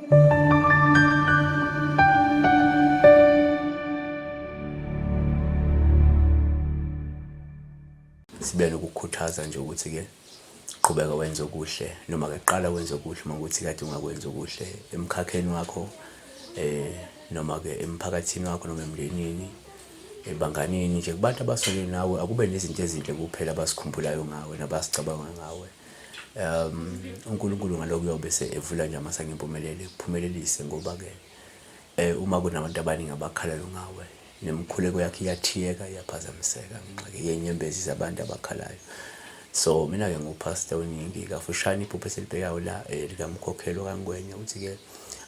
Sibe nokukhuthaza nje ukuthi-ke qhubeka wenze okuhle noma ke qala wenze okuhle uma ukuthi kade ungakwenzi okuhle emkhakheni wakho eh noma ke emphakathini wakho noma emndenini ebanganini nje kubantu abasondele nawe akube nezinto ezinhle kuphela abasikhumbulayo ngawe nabasicabanga ngawe. Um uNkulunkulu ngalokho uyobe evula nje amasango empumelelo ekuphumelelise ngoba-ke um uma kunabantu abaningi abakhalayo ngawe nemikhuleko yakhe iyathiyeka iyaphazamiseka ngenxa-ke yenyembezi zabantu abakhalayo. So mina-ke nguPastor uNingi kafushane iphupho esilibhekayo la um likamkhokhelo kaNgwenya uthi-ke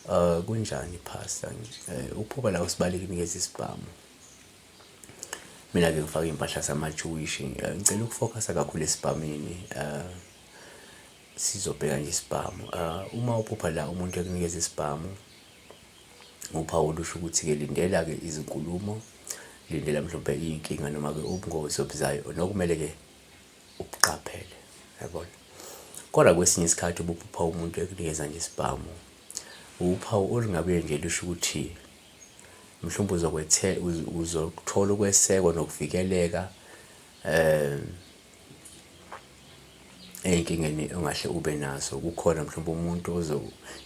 um kunjani Pastor um uphupha la usibaleka inikeza isibhamu. Mina-ke ngifake iy'mpahla zama-Jewish. Ngicela ukufokhasa kakhulu esibhamini. Sizobheka nje isibhamu. Uma uphupha la umuntu ekunikeza isibhamu, uphawu olusho ukuthi-ke lindela-ke izinkulumo, lindela mhlawumbe iy'nkinga noma-ke ubungozi obuzayo nokumele-ke ubuqaphele, yabona. Kodwa kwesinye isikhathi ubuphupha umuntu ekunikeza nje isibhamu, uphawu olungabuye nje lusho ukuthi mhlawumbe uzokwethe uzothola ukwesekwa nokuvikeleka eh ey'nkingeni ongahle ube nazo. Kukhona mhlawumbe umuntu ozo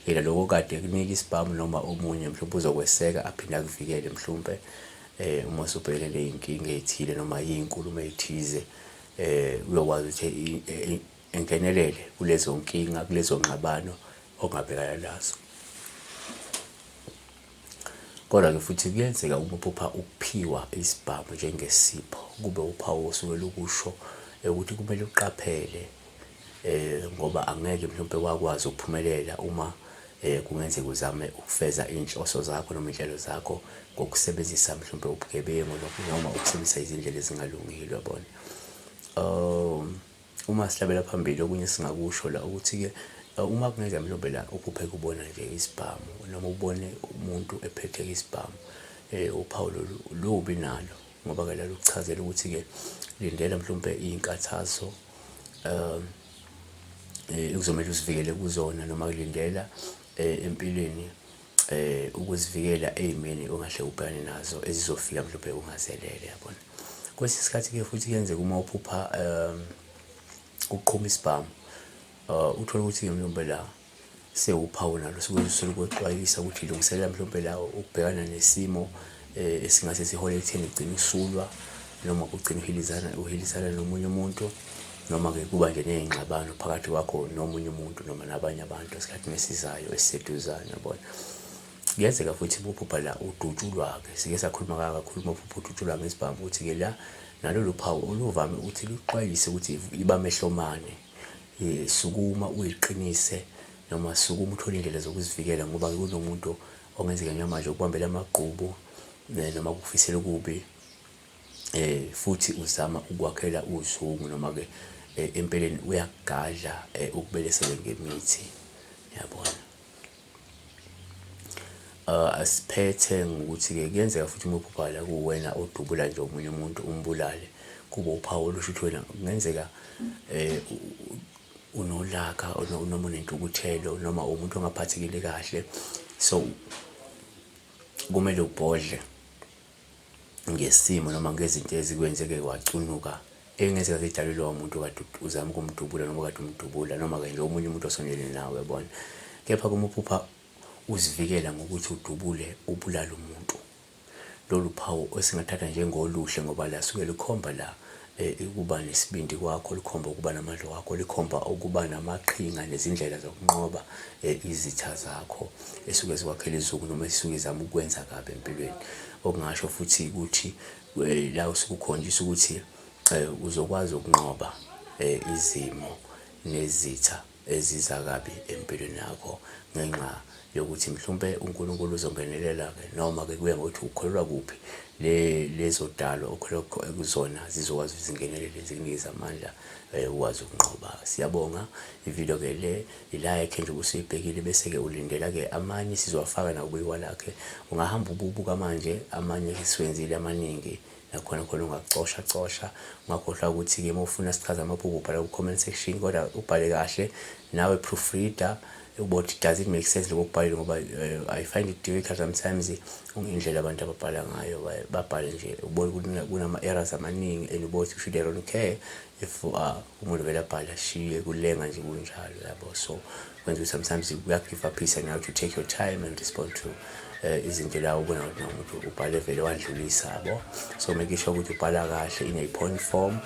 yena lokho kade ekunika isibhamu noma omunye mhlawumbe uzokweseka aphinde akuvikele mhlawumbe eh uma usubhekene ney'nkinga ey'thile noma iy'nkulumo ey'thize eh uyokwazi ukuthi engenelele kulezo nkinga kulezo ngxabano ongabhekana nazo. Kodwa-ke futhi kuyenzeka uma uphupha ukuphiwa isibhamu njengesipho kube uphawu osuke lukusho ukuthi kumele uqaphele eh ngoba angeke mhlawumbe wakwazi ukuphumelela uma eh kungenzeka uzame ukufeza iy'nhloso zakho noma iy'nhlelo zakho ngokusebenzisa mhlawumbe ubugebengu noma ukusebenzisa izindlela ezingalungile uyabona. Um Uma sihlabela phambili okunye esingakusho la ukuthi-ke uma kungenzeka mhlawumbe la uphuphe kubona nje isibhamu noma ubone umuntu ephethe isibhamu um uphawu lolu lubi nalo ngoba-ke la lukuchazela ukuthi-ke lindela mhlawumbe iy'nkathazo um ekuzomele uzivikele kuzona noma kulindela um empilweni eh ukuzivikela ezimeni ongahle ubhekane nazo ezizofika mhlawumbe ungazelele yabona. Kwesinye isikhathi-ke futhi kuyenzeka uma uphupha um kuqhuma isibhamu uthole ukuthi-ke mhlawumbe la sewuphawu nalo suke selukwexwayisa ukuthi lungiselela mhlawumbe la ukubhekana nesimo um esingase sihole ekutheni ugcine usulwa noma ugcine uhilizana uhilisana nomunye umuntu noma-ke kuba nje ney'ngxabano phakathi kwakho nomunye umuntu noma nabanye abantu esikhathini esizayo esiseduzane yabona. Kuyenzeka futhi uphupha la udutshulwa-ke sike sakhuluma kakhulu uma uphupha udutshulwa ngesibhamu ukuthi-ke la nalolu phawu oluvame ukuthi luxwayise ukuthi iba mehlomane um sukuma uyiqinise noma sukuma uthole iy'ndlela zokuzivikela ngoba-ke kunomuntu ongenzeka njengamanje ukubambela amagqubu noma kukufisela okubi eh futhi uzama ukwakhela uzungu noma ke eh, empeleni uyakugadla eh, ukubelesele ngemithi yabona. Uh, asiphethe ngokuthi-ke kuyenzeka futhi uma uphupha la kuwena odubula nje omunye umuntu umbulale kube uphawu olusho ukuthi wena kungenzeka um unolaka noma unentukuthelo noma umuntu ongaphathekile kahle so kumele ubhodle ngesimo noma ngezinto ezikwenzeke wacunuka engenzeka zidalwe lowo muntu kade uzama ukumdubula noma kade umdubula noma-ke nje omunye umuntu osondelene nawe yabona. Kepha uma uphupha uzivikela ngokuthi udubule ubulale umuntu, lolu phawu esingathatha njengoluhle ngoba la suke lukhomba la ukuba nesibindi kwakho, likhomba ukuba namandla kwakho, likhomba ukuba namaqhinga nezindlela zokunqoba izitha zakho esuke zikwakhela izungu noma esuke izama ukwenza kabi empilweni. Okungasho futhi ukuthi la usuke ukhonjiswa ukuthi uzokwazi ukunqoba izimo nezitha eziza kabi empilweni yakho ngenxa yokuthi mhlawumpe uNkulunkulu uzongenelela-ke noma-ke kuya ngokuthi ukholelwa kuphi le lezo dalo okholelwa kuzona zizokwazi ukuthi zingenelele zikunikeze amandla um ukwazi ukunqoba. Siyabonga ividiyo-ke le i-like nje ubusuyibhekile bese-ke ulindela-ke amanye sizowafaka nakubuyiwa lakhe. Ungahamba ububuka manje amanye siwenzile amaningi. Nakhona khona ungakucosha cosha. Ungakhohlwa ukuthi-ke uma ufuna sichaze amaphupho, ubhala ku-comment section, kodwa ubhale kahle nawe, proofreader, ukuthi does it make sense lokho okubhalile, ngoba I find it difficult sometimes indlela abantu ababhala ngayo. Babhale nje, ubone ukuthi kunama-errors amaningi, and ubone ukuthi should, I don't care if umuntu vele abhale ashiye kulenga nje kunjalo, yabo. So kwenza ukuthi sometimes kuyagive up and now to take your time and respond to izinto la ubona ukuthi umuntu ubhale vele wadlulisa, yabo. So make sure ukuthi ubhala kahle in a point form.